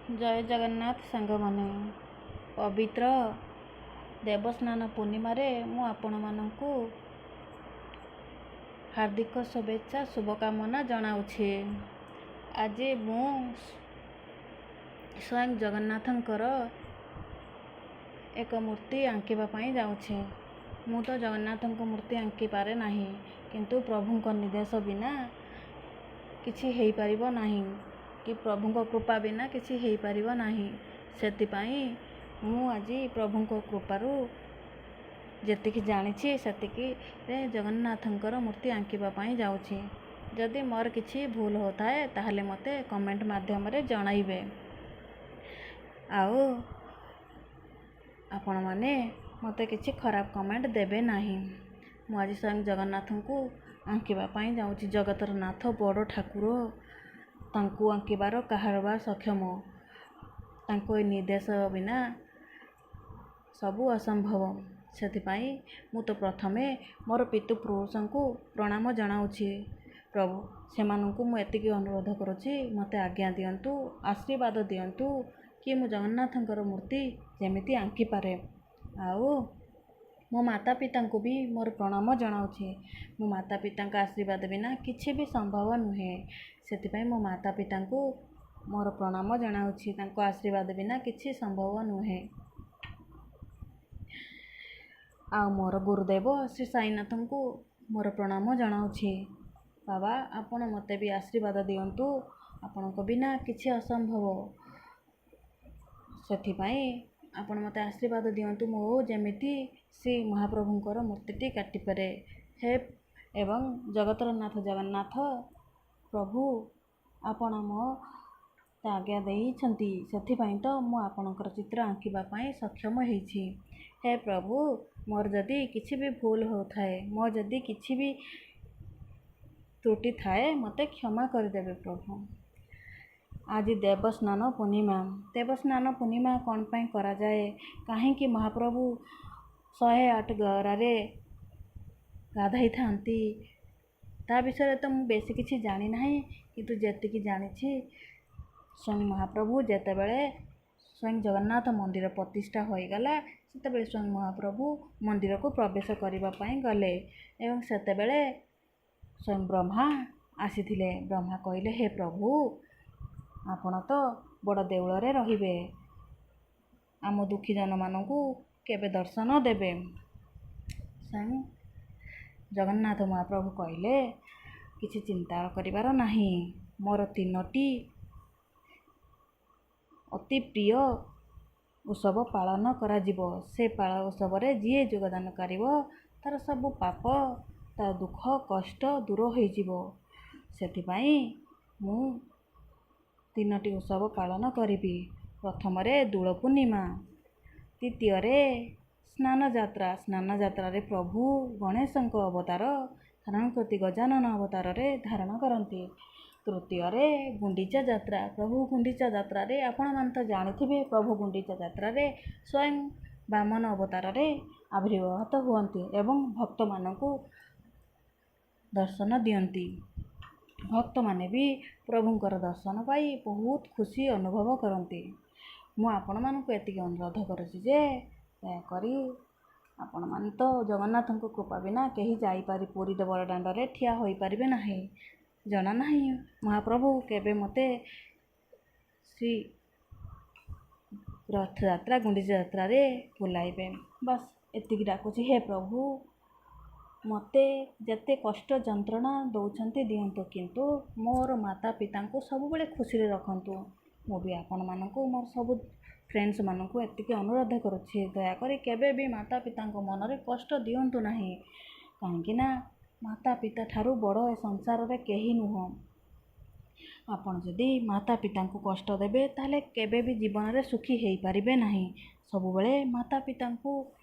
ଜୟ ଜଗନ୍ନାଥ ସାଙ୍ଗମାନେ, ପବିତ୍ର ଦେବସ୍ନାନ ପୂର୍ଣ୍ଣିମାରେ ମୁଁ ଆପଣମାନଙ୍କୁ ହାର୍ଦ୍ଦିକ ଶୁଭେଚ୍ଛା ଶୁଭକାମନା ଜଣାଉଛି। ଆଜି ମୁଁ ସ୍ୱୟଂ ଜଗନ୍ନାଥଙ୍କର ଏକ ମୂର୍ତ୍ତି ଆଙ୍କିବା ପାଇଁ ଯାଉଛି। ମୁଁ ତ ଜଗନ୍ନାଥଙ୍କ ମୂର୍ତ୍ତି ଆଙ୍କିପାରେ ନାହିଁ, କିନ୍ତୁ ପ୍ରଭୁଙ୍କ ନିର୍ଦ୍ଦେଶ ବିନା କିଛି ହେଇପାରିବ ନାହିଁ କି ପ୍ରଭୁଙ୍କ କୃପା ବିନା କିଛି ହେଇପାରିବ ନାହିଁ। ସେଥିପାଇଁ ମୁଁ ଆଜି ପ୍ରଭୁଙ୍କ କୃପାରୁ ଯେତିକି ଜାଣିଛି ସେତିକିରେ ଜଗନ୍ନାଥଙ୍କର ମୂର୍ତ୍ତି ଆଙ୍କିବା ପାଇଁ ଯାଉଛି। ଯଦି ମୋର କିଛି ଭୁଲ ହେଉଥାଏ, ତାହେଲେ ମୋତେ କମେଣ୍ଟ ମାଧ୍ୟମରେ ଜଣାଇବେ ଆଉ ଆପଣମାନେ ମୋତେ କିଛି ଖରାପ କମେଣ୍ଟ ଦେବେ ନାହିଁ। ମୁଁ ଆଜି ସ୍ୱୟଂ ଜଗନ୍ନାଥଙ୍କୁ ଆଙ୍କିବା ପାଇଁ ଯାଉଛି। ଜଗତର ନାଥ, ବଡ଼ ଠାକୁର, ତାଙ୍କୁ ଆଙ୍କିବାର କାହାର ବା ସକ୍ଷମ? ତାଙ୍କ ନିର୍ଦ୍ଦେଶ ବିନା ସବୁ ଅସମ୍ଭବ। ସେଥିପାଇଁ ମୁଁ ତ ପ୍ରଥମେ ମୋର ପିତୃପୁରୁଷଙ୍କୁ ପ୍ରଣାମ ଜଣାଉଛି। ପ୍ରଭୁ, ସେମାନଙ୍କୁ ମୁଁ ଏତିକି ଅନୁରୋଧ କରୁଛି, ମୋତେ ଆଜ୍ଞା ଦିଅନ୍ତୁ, ଆଶୀର୍ବାଦ ଦିଅନ୍ତୁ କି ମୁଁ ଜଗନ୍ନାଥଙ୍କର ମୂର୍ତ୍ତି ଯେମିତି ଆଙ୍କିପାରେ। ଆଉ ମୋ ମାତା ପିତାଙ୍କୁ ବି ମୋର ପ୍ରଣାମ ଜଣାଉଛି। ମୋ ମାତା ପିତାଙ୍କ ଆଶୀର୍ବାଦ ବିନା କିଛି ବି ସମ୍ଭବ ନୁହେଁ। ସେଥିପାଇଁ ମୋ ମାତା ପିତାଙ୍କୁ ମୋର ପ୍ରଣାମ ଜଣାଉଛି। ତାଙ୍କ ଆଶୀର୍ବାଦ ବିନା କିଛି ସମ୍ଭବ ନୁହେଁ। ଆଉ ମୋର ଗୁରୁଦେବ ଶ୍ରୀ ସାଇନାଥଙ୍କୁ ମୋର ପ୍ରଣାମ ଜଣାଉଛି। ବାବା, ଆପଣ ମୋତେ ବି ଆଶୀର୍ବାଦ ଦିଅନ୍ତୁ। ଆପଣଙ୍କ ବିନା କିଛି ଅସମ୍ଭବ। ସେଥିପାଇଁ ଆପଣ ମୋତେ ଆଶୀର୍ବାଦ ଦିଅନ୍ତୁ, ମୁଁ ଯେମିତି ଶ୍ରୀ ମହାପ୍ରଭୁଙ୍କର ମୂର୍ତ୍ତିଟି କାଟିପାରେ। ହେ ଏବଂ ଜଗତର ନାଥ ଜଗନ୍ନାଥ ପ୍ରଭୁ, ଆପଣ ମୋତେ ଆଜ୍ଞା ଦେଇଛନ୍ତି, ସେଥିପାଇଁ ତ ମୁଁ ଆପଣଙ୍କର ଚିତ୍ର ଆଙ୍କିବା ପାଇଁ ସକ୍ଷମ ହେଇଛି। ହେ ପ୍ରଭୁ, ମୋର ଯଦି କିଛି ବି ଭୁଲ ହେଉଥାଏ, ମୋର ଯଦି କିଛି ବି ତ୍ରୁଟି ଥାଏ, ମୋତେ କ୍ଷମା କରିଦେବେ ପ୍ରଭୁ। ଆଜି ଦେବସ୍ନାନ ପୂର୍ଣ୍ଣିମା। ଦେବସ୍ନାନ ପୂର୍ଣ୍ଣିମା କ'ଣ ପାଇଁ କରାଯାଏ? କାହିଁକି ମହାପ୍ରଭୁ 108 ଗରାରେ ଗାଧୋଇଥାନ୍ତି, ତା ବିଷୟରେ ତ ମୁଁ ବେଶୀ କିଛି ଜାଣିନାହିଁ, କିନ୍ତୁ ଯେତିକି ଜାଣିଛି, ସ୍ୱୟଂ ମହାପ୍ରଭୁ ଯେତେବେଳେ ସ୍ୱୟଂ ଜଗନ୍ନାଥ ମନ୍ଦିର ପ୍ରତିଷ୍ଠା ହୋଇଗଲା, ସେତେବେଳେ ସ୍ୱୟଂ ମହାପ୍ରଭୁ ମନ୍ଦିରକୁ ପ୍ରବେଶ କରିବା ପାଇଁ ଗଲେ ଏବଂ ସେତେବେଳେ ସ୍ୱୟଂ ବ୍ରହ୍ମା ଆସିଥିଲେ। ବ୍ରହ୍ମା କହିଲେ, ହେ ପ୍ରଭୁ, ଆପଣ ତ ବଡ଼ ଦେଉଳରେ ରହିବେ, ଆମ ଦୁଃଖୀ ଜନମାନଙ୍କୁ କେବେ ଦର୍ଶନ ଦେବେ? ସ୍ୱୟଂ ଜଗନ୍ନାଥ ମହାପ୍ରଭୁ କହିଲେ, କିଛି ଚିନ୍ତା କରିବାର ନାହିଁ, ମୋର ତିନୋଟି ଅତି ପ୍ରିୟ ଉତ୍ସବ ପାଳନ କରାଯିବ। ସେ ପାଳ ଉତ୍ସବରେ ଯିଏ ଯୋଗଦାନ କରିବ, ତାର ସବୁ ପାପ, ତା ଦୁଃଖ କଷ୍ଟ ଦୂର ହୋଇଯିବ। ସେଥିପାଇଁ ମୁଁ ତିନୋଟି ଉତ୍ସବ ପାଳନ କରିବି। ପ୍ରଥମରେ ଦୋଳ ପୂର୍ଣ୍ଣିମା, ଦ୍ୱିତୀୟରେ ସ୍ନାନ ଯାତ୍ରା। ସ୍ନାନ ଯାତ୍ରାରେ ପ୍ରଭୁ ଗଣେଶଙ୍କ ଅବତାର ଧାରଣ କରନ୍ତି, ଗଜାନନ ଅବତାରରେ ଧାରଣ କରନ୍ତି। ତୃତୀୟରେ ଗୁଣ୍ଡିଚା ଯାତ୍ରା। ପ୍ରଭୁ ଗୁଣ୍ଡିଚା ଯାତ୍ରାରେ ଆପଣମାନେ ତ ଜାଣିଥିବେ, ପ୍ରଭୁ ଗୁଣ୍ଡିଚା ଯାତ୍ରାରେ ସ୍ୱୟଂ ବାମନ ଅବତାରରେ ଆବିର୍ଭୂତ ହୁଅନ୍ତି ଏବଂ ଭକ୍ତମାନଙ୍କୁ ଦର୍ଶନ ଦିଅନ୍ତି। ଭକ୍ତମାନେ ବି ପ୍ରଭୁଙ୍କର ଦର୍ଶନ ପାଇ ବହୁତ ଖୁସି ଅନୁଭବ କରନ୍ତି। ମୁଁ ଆପଣମାନଙ୍କୁ ଏତିକି ଅନୁରୋଧ କରୁଛି ଯେ ଦୟାକରି ଆପଣମାନେ ତ ଜଗନ୍ନାଥଙ୍କ କୃପା ବିନା କେହି ଯାଇପାରି ପୁରୀ ବଡ଼ ଦାଣ୍ଡରେ ଠିଆ ହୋଇପାରିବେ ନାହିଁ। ଜଣା ନାହିଁ ମହାପ୍ରଭୁ କେବେ ମୋତେ ଶ୍ରୀ ରଥଯାତ୍ରା, ଗୁଣ୍ଡିଚା ଯାତ୍ରାରେ ବୁଲାଇବେ। ବାସ୍, ଏତିକି ଡାକୁଛି। ହେ ପ୍ରଭୁ, ମୋତେ ଯେତେ କଷ୍ଟ ଯନ୍ତ୍ରଣା ଦେଉଛନ୍ତି ଦିଅନ୍ତୁ, କିନ୍ତୁ ମୋର ମାତା ପିତାଙ୍କୁ ସବୁବେଳେ ଖୁସିରେ ରଖନ୍ତୁ। ମୁଁ ବି ଆପଣମାନଙ୍କୁ, ମୋର ସବୁ ଫ୍ରେଣ୍ଡସ୍ମାନଙ୍କୁ ଏତିକି ଅନୁରୋଧ କରୁଛି, ଦୟାକରି କେବେ ବି ମାତା ପିତାଙ୍କ ମନରେ କଷ୍ଟ ଦିଅନ୍ତୁ ନାହିଁ, କାହିଁକିନା ମାତା ପିତା ଠାରୁ ବଡ଼ ଏ ସଂସାରରେ କେହି ନୁହଁ। ଆପଣ ଯଦି ମାତା ପିତାଙ୍କୁ କଷ୍ଟ ଦେବେ, ତାହେଲେ କେବେ ବି ଜୀବନରେ ସୁଖୀ ହେଇପାରିବେ ନାହିଁ। ସବୁବେଳେ ମାତା ପିତାଙ୍କୁ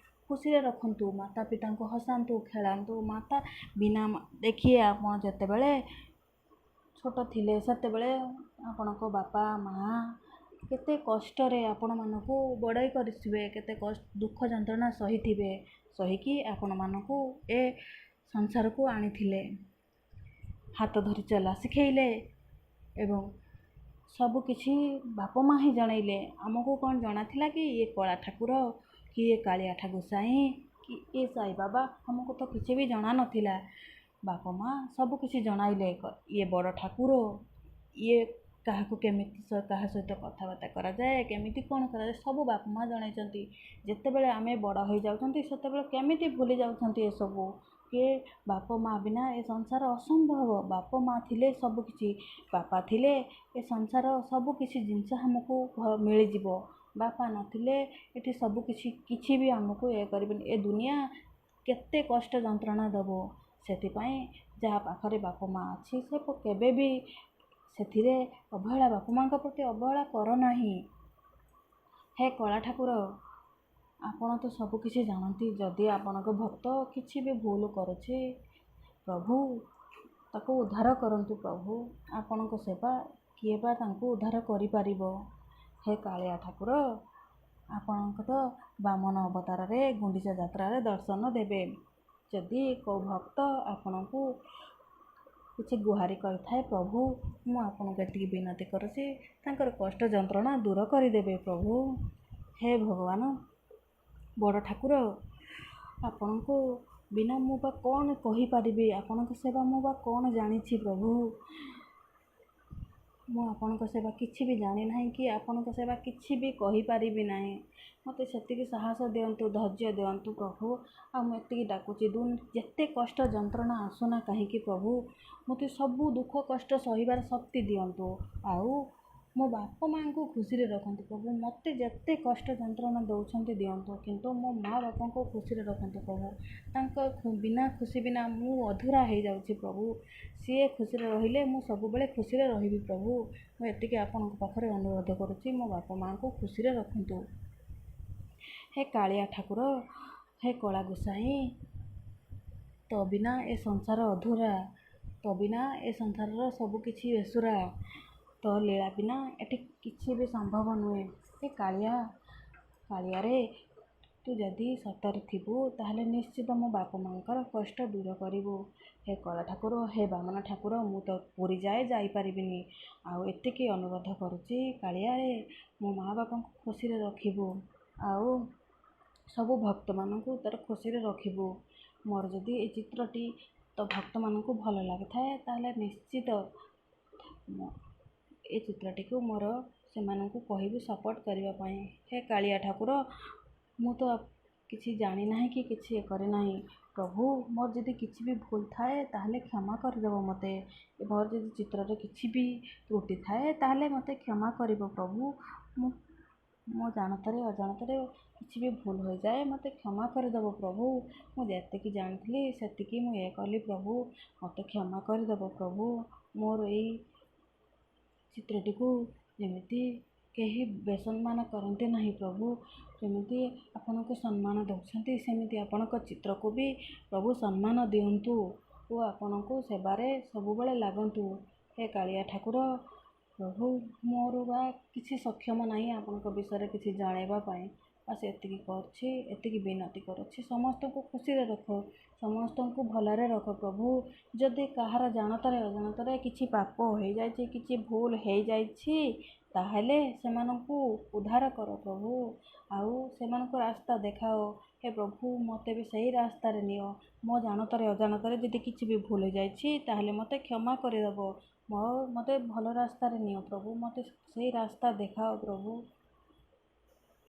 ଖୁସିରେ ରଖନ୍ତୁ, ମାତା ପିତାଙ୍କୁ ହସାନ୍ତୁ, ଖେଳାନ୍ତୁ। ମାତା ବିନା ଦେଖିଏ, ଆପଣ ଯେତେବେଳେ ଛୋଟ ଥିଲେ, ସେତେବେଳେ ଆପଣଙ୍କ ବାପା ମା' କେତେ କଷ୍ଟରେ ଆପଣମାନଙ୍କୁ ବଡ଼େଇ କରିଥିବେ, କେତେ ଦୁଃଖ ଯନ୍ତ୍ରଣା ସହିଥିବେ, ସହିକି ଆପଣମାନଙ୍କୁ ଏ ସଂସାରକୁ ଆଣିଥିଲେ, ହାତ ଧରି ଚଲା ଶିଖେଇଲେ ଏବଂ ସବୁକିଛି ବାପା ମା' ହିଁ ଜଣାଇଲେ। ଆମକୁ କ'ଣ ଜଣାଥିଲା କି ଇଏ କଳା ଠାକୁର କି ଇଏ କାଳିଆ ଗୋସାଇଁ କି ଇଏ ସାଇବାବା? ଆମକୁ ତ କିଛି ବି ଜଣା ନଥିଲା। ବାପା ମା' ସବୁକିଛି ଜଣାଇଲେ, ଇଏ ବଡ଼ ଠାକୁର, ଇଏ କାହାକୁ କେମିତି କାହା ସହିତ କଥାବାର୍ତ୍ତା କରାଯାଏ, କେମିତି କ'ଣ କରାଯାଏ, ସବୁ ବାପା ମା' ଜଣାଇଛନ୍ତି। ଯେତେବେଳେ ଆମେ ବଡ଼ ହେଇଯାଉଛନ୍ତି, ସେତେବେଳେ କେମିତି ଭୁଲି ଯାଉଛନ୍ତି ଏସବୁ କିଏ? ବାପା ମା' ବିନା ଏ ସଂସାର ଅସମ୍ଭବ। ବାପା ମା' ଥିଲେ ସବୁକିଛି। ବାପା ଥିଲେ ଏ ସଂସାର ସବୁକିଛି ଜିନିଷ ଆମକୁ ମିଳିଯିବ। ବାପା ନଥିଲେ ଏଠି ସବୁକିଛି କିଛି ବି ଆମକୁ ଇଏ କରିବେନି। ଏ ଦୁନିଆ କେତେ କଷ୍ଟ ଯନ୍ତ୍ରଣା ଦେବ। ସେଥିପାଇଁ ଯାହା ପାଖରେ ବାପା ମା' ଅଛି, ସେ କେବେ ବି ସେଥିରେ ଅବହେଳା, ବାପା ମା'ଙ୍କ ପ୍ରତି ଅବହେଳା କର ନାହିଁ। ହେ କଳା ଠାକୁର, ଆପଣ ତ ସବୁକିଛି ଜାଣନ୍ତି। ଯଦି ଆପଣଙ୍କ ଭକ୍ତ କିଛି ବି ଭୁଲ କରୁଛି ପ୍ରଭୁ, ତାକୁ ଉଦ୍ଧାର କରନ୍ତୁ ପ୍ରଭୁ। ଆପଣଙ୍କ ସେବା କିଏ ବା ତାଙ୍କୁ ଉଦ୍ଧାର କରିପାରିବ? ହେ କାଳିଆ ଠାକୁର, ଆପଣଙ୍କ ତ ବାମନ ଅବତାରରେ ଗୁଣ୍ଡିଚା ଯାତ୍ରାରେ ଦର୍ଶନ ଦେବେ। ଯଦି କେଉଁ ଭକ୍ତ ଆପଣଙ୍କୁ କିଛି ଗୁହାରି କରିଥାଏ ପ୍ରଭୁ, ମୁଁ ଆପଣଙ୍କୁ ଏତିକି ବିନତି କରୁଛି, ତାଙ୍କର କଷ୍ଟ ଯନ୍ତ୍ରଣା ଦୂର କରିଦେବେ ପ୍ରଭୁ। ହେ ଭଗବାନ, ବଡ଼ ଠାକୁର, ଆପଣଙ୍କୁ ବିନା ମୁଁ ବା କ'ଣ କହିପାରିବି? ଆପଣଙ୍କ ସେବା ମୁଁ ବା କ'ଣ ଜାଣିଛି ପ୍ରଭୁ? ମୁଁ ଆପଣଙ୍କ ସେବା କିଛି ବି ଜାଣିନାହିଁ କି ଆପଣଙ୍କ ସେବା କିଛି ବି କହିପାରିବି ନାହିଁ। ମୋତେ ସେତିକି ସାହସ ଦିଅନ୍ତୁ, ଧୈର୍ଯ୍ୟ ଦିଅନ୍ତୁ ପ୍ରଭୁ। ଆଉ ମୁଁ ଏତିକି ଡାକୁଛି, ଯେତେ କଷ୍ଟ ଯନ୍ତ୍ରଣା ଆସୁନା କାହିଁକି ପ୍ରଭୁ, ମୋତେ ସବୁ ଦୁଃଖ କଷ୍ଟ ସହିବାର ଶକ୍ତି ଦିଅନ୍ତୁ ଆଉ ମୋ ବାପା ମାଆଙ୍କୁ ଖୁସିରେ ରଖନ୍ତୁ ପ୍ରଭୁ। ମୋତେ ଯେତେ କଷ୍ଟ ଯନ୍ତ୍ରଣା ଦେଉଛନ୍ତି ଦିଅନ୍ତୁ, କିନ୍ତୁ ମୋ ମା' ବାପାଙ୍କୁ ଖୁସିରେ ରଖନ୍ତୁ ପ୍ରଭୁ। ତାଙ୍କ ବିନା ଖୁସି ବିନା ମୁଁ ଅଧୁରା ହେଇଯାଉଛି ପ୍ରଭୁ। ସିଏ ଖୁସିରେ ରହିଲେ ମୁଁ ସବୁବେଳେ ଖୁସିରେ ରହିବି ପ୍ରଭୁ। ମୁଁ ଏତିକି ଆପଣଙ୍କ ପାଖରେ ଅନୁରୋଧ କରୁଛି, ମୋ ବାପା ମାଆଙ୍କୁ ଖୁସିରେ ରଖନ୍ତୁ। ହେ କାଳିଆ ଠାକୁର, ହେ କଳା ଗୋସାଇଁ, ତୋ ବିନା ଏ ସଂସାର ଅଧୁରା, ତୋ ବିନା ଏ ସଂସାରର ସବୁକିଛି ବେସୁରା, ତୋ ଲୀଳା ବିନା ଏଠି କିଛି ବି ସମ୍ଭବ ନୁହେଁ। ହେ କାଳିଆ, କାଳିଆରେ, ତୁ ଯଦି ସତରେ ଥିବୁ, ତାହେଲେ ନିଶ୍ଚିତ ମୋ ବାପା ମାଆଙ୍କର କଷ୍ଟ ଦୂର କରିବୁ। ହେ କଳା ଠାକୁର, ହେ ବାମନ ଠାକୁର, ମୁଁ ତ ପୁରୀ ଯାଏ ଯାଇପାରିବିନି, ଆଉ ଏତିକି ଅନୁରୋଧ କରୁଛି, କାଳିଆରେ, ମୋ ମା' ବାପାଙ୍କୁ ଖୁସିରେ ରଖିବୁ ଆଉ ସବୁ ଭକ୍ତମାନଙ୍କୁ ତୋର ଖୁସିରେ ରଖିବୁ। ମୋର ଯଦି ଏ ଚିତ୍ରଟି ତୋ ଭକ୍ତମାନଙ୍କୁ ଭଲ ଲାଗିଥାଏ, ତାହେଲେ ନିଶ୍ଚିତ ଏ ଚିତ୍ରଟିକୁ ମୋର ସେମାନଙ୍କୁ କହିବୁ ସପୋର୍ଟ କରିବା ପାଇଁ। ହେ କାଳିଆ ଠାକୁର, ମୁଁ ତ କିଛି ଜାଣିନାହିଁ କି କିଛି ଇଏ କରିନାହିଁ ପ୍ରଭୁ। ମୋର ଯଦି କିଛି ବି ଭୁଲ ଥାଏ, ତାହେଲେ କ୍ଷମା କରିଦେବ ମୋତେ। ମୋର ଯଦି ଚିତ୍ରରେ କିଛି ବି ତ୍ରୁଟି ଥାଏ, ତାହେଲେ ମୋତେ କ୍ଷମା କରିବ ପ୍ରଭୁ। ମୁଁ ମୋ ଜାଣତରେ ଅଜାଣତରେ କିଛି ବି ଭୁଲ ହୋଇଯାଏ, ମୋତେ କ୍ଷମା କରିଦେବ ପ୍ରଭୁ। ମୁଁ ଯେତିକି ଜାଣିଥିଲି ସେତିକି ମୁଁ ଇଏ କଲି ପ୍ରଭୁ, ମୋତେ କ୍ଷମା କରିଦେବ ପ୍ରଭୁ। ମୋର ଏଇ ଚିତ୍ରଟିକୁ ଯେମିତି କେହି ବେସମ୍ମାନ କରନ୍ତି ନାହିଁ ପ୍ରଭୁ। ଯେମିତି ଆପଣଙ୍କୁ ସମ୍ମାନ ଦେଉଛନ୍ତି, ସେମିତି ଆପଣଙ୍କ ଚିତ୍ରକୁ ବି ପ୍ରଭୁ ସମ୍ମାନ ଦିଅନ୍ତୁ ଓ ଆପଣଙ୍କୁ ସେବାରେ ସବୁବେଳେ ଲାଗନ୍ତୁ। ହେ କାଳିଆ ଠାକୁର ପ୍ରଭୁ, ମୋର ବା କିଛି ସକ୍ଷମ ନାହିଁ ଆପଣଙ୍କ ବିଷୟରେ କିଛି ଜଣାଇବା ପାଇଁ। ବାସ୍ ଏତିକି କରୁଛି, ଏତିକି ବିନତି କରୁଛି, ସମସ୍ତଙ୍କୁ ଖୁସିରେ ରଖ, ସମସ୍ତଙ୍କୁ ଭଲରେ ରଖ ପ୍ରଭୁ। ଯଦି କାହାର ଜାଣତରେ ଅଜାଣତରେ କିଛି ପାପ ହେଇଯାଇଛି, କିଛି ଭୁଲ ହେଇଯାଇଛି, ତାହେଲେ ସେମାନଙ୍କୁ ଉଦ୍ଧାର କର ପ୍ରଭୁ ଆଉ ସେମାନଙ୍କୁ ରାସ୍ତା ଦେଖାଅ। ହେ ପ୍ରଭୁ, ମୋତେ ବି ସେଇ ରାସ୍ତାରେ ନିଅ। ମୋ ଜାଣତରେ ଅଜାଣତରେ ଯଦି କିଛି ବି ଭୁଲ ହେଇଯାଇଛି, ତାହେଲେ ମୋତେ କ୍ଷମା କରିଦେବ। ମୋ ମୋତେ ଭଲ ରାସ୍ତାରେ ନିଅ ପ୍ରଭୁ, ମୋତେ ସେଇ ରାସ୍ତା ଦେଖାଅ ପ୍ରଭୁ।